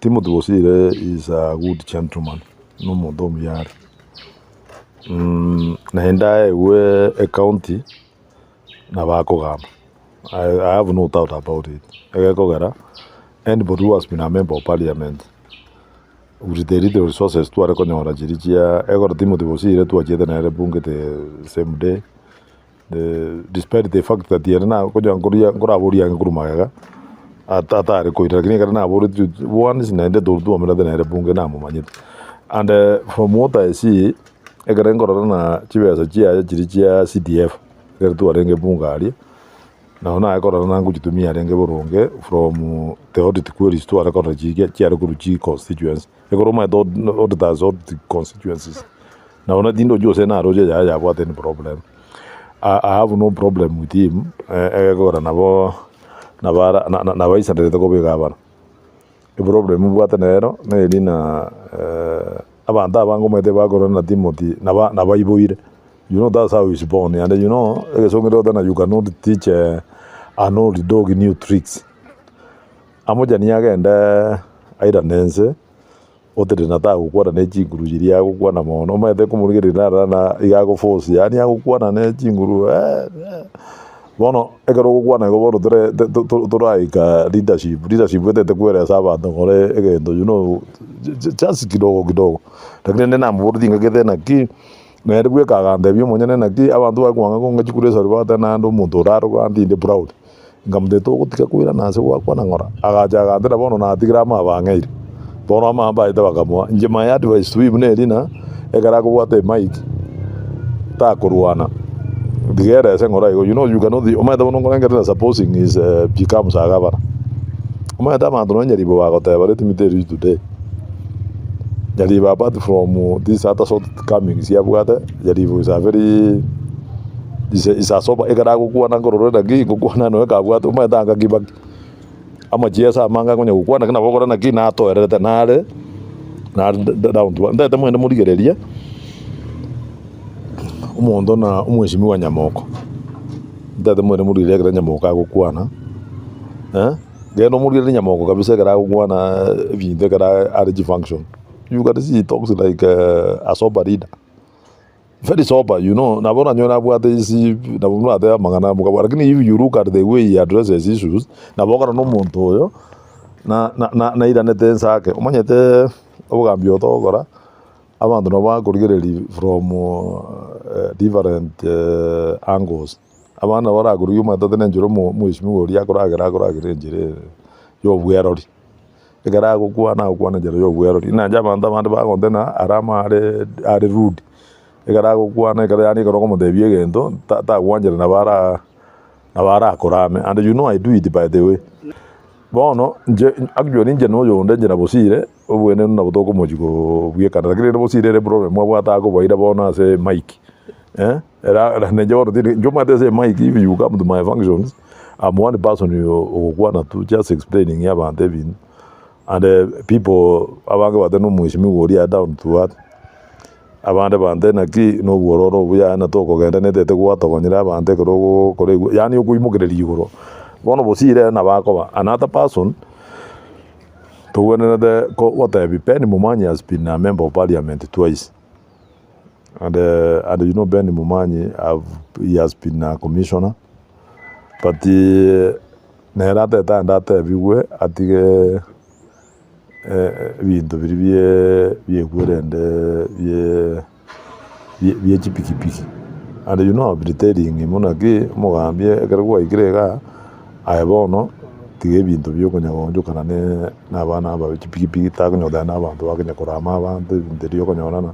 Timothy Bosire is a good gentleman, na omonto omuya are. Naende aegwe ecounty nabo akogamba, I I have no doubt about it. Egekogera, anybody who has been a member of parliament, with the little resources tware konyora chiria chia ekero Timothy Bosire twachiete nere bunge the same day, the despite the fact that ere na konya nkoria nkoraboria ange korwa magega, ata atare koira lakini ekero naboretie once naende tori twamenyete nere bunge namomanyete. And from what I see, ekere nkorora na chibesa chiaye chiria chia CDF, ekero twarenge bunge aria, nabo naye korora na ngochitumia arenge boronge from the audit queries tware korora chiria chiare korwa chi constituency. Ekero omanyete auditors audit constituencies, nabo na tindochi gose naroche yaya yabwate any problem. I I have no problem with him, egekogera nabo nabo ara nabo aisanerete koba egavana. Eproblem mbwate nero neri ng'a abanto abange omanyete bakorora na Timothy naba nabaiboire, you know that's how he's born and you know egesongo kere goteba you cannot teach an old dog new tricks. Amochani agende airane ense, otenene tagokwana ne chinguru chiria agokwana mono, omanyete komorigereria narora na iga agoforce yaani agokwana ne chinguru Bono ekero ogokwana igo bono tore toraika leadership, leadership etete kweresa abanto nkore egento you know just kidogo kidogo. Lakini rende namoboretie ng'aki naki, nere bweka agantebia omonyene naki abanto bare kwang'a kong'a chikura esari bagoteba naende omonto orarogwe ande inde proud. Nkamotebia togotiga koirana ase gwakwana ng'ora, agacha agantebia bono natigire amabe ang'eire. Bono amabe aete bakamoa, inche my advice to him neri ng'a, ekero akobwata emic, takorwana, tiga erese ng'ora igo, you know you cannot omanyete bono nkorengerera supposing is becomes a governor, omanyete abanto nonye Nyaribo bagoteba let me tell you today, Nyaribo apart from this other shortcomings abwate, Nyaribo is a very is a is a sober ekero agokwana nkorora naki ngokwana nonya kabwate omanyete anga Kibaki. Amachiesa amange akonya gokwana naki nabo okora naki natoererete nare nare down to earth. Ntagete mogende morigererie omonto na omweshimiwa Nyamoko, ntagete mogende morigererie ekero Nyamoko agokwana genda omorigererie Nyamoko kabisa ekero agokwana ebinto ekero are chifunction, you can see he talks like a sober leader. Very sober, you know, nabo oranyore abwate isi nabo moratebe amang'ana mokabwata lakini if you look at the way he addresses issues, nabo okora na omonto oyo na na na nairanete ense ake. Omanyete obogambi obo togokora, abanto nabo bakorigereria from different angles. Abande nabo barakorigia omanyete otebe nenchera omo omweshimiwa oria akoragera akoragera enchera eye ya obwerori. Ekero agokwana agokwana enchera ya obwerori, naende abanto abande bagontebia ng'a are amare are rude, ekero agokwana ekero yaani ekero okomotebia egento ta tagwanchera nabo ara nabo arakorame and you know I do it by the way. Bono inche actually inche na oyonde inche na Bosire, obwenenu nabo tokomochi kobwekana lakini rende Bosire ere problem abwate akobaira bono ase emic era nainche bono tindi inche omanyete ase emic if you come to my functions. I'm one person ogokwana tu just explaining abanto ebinto and people abange batari na omweshimiwa oria down to earth, abande bante naki na obwororo obuya yaani tokogenda netete gwatogonyera abanto ekero ogokora igo yaani okoimokereria igoro. Bono bosire ere nabo akoba another person tobwenerete gotebia Ben Momanyi has been a member of parliament twice and and you know Ben Momanyi have he has been a commissioner. But nere atete aende atebigwe atige ebinto biria bie biekwerende bie bie chipikipiki. And you know I've been telling him naki omogambi ekero gwaikire igaa, aye bono tiga ebinto bia okonya goonchokana na abana aba be chipikipiki takonya goteba na abanto bakonya korama abanto ebinto ebi okonyorana.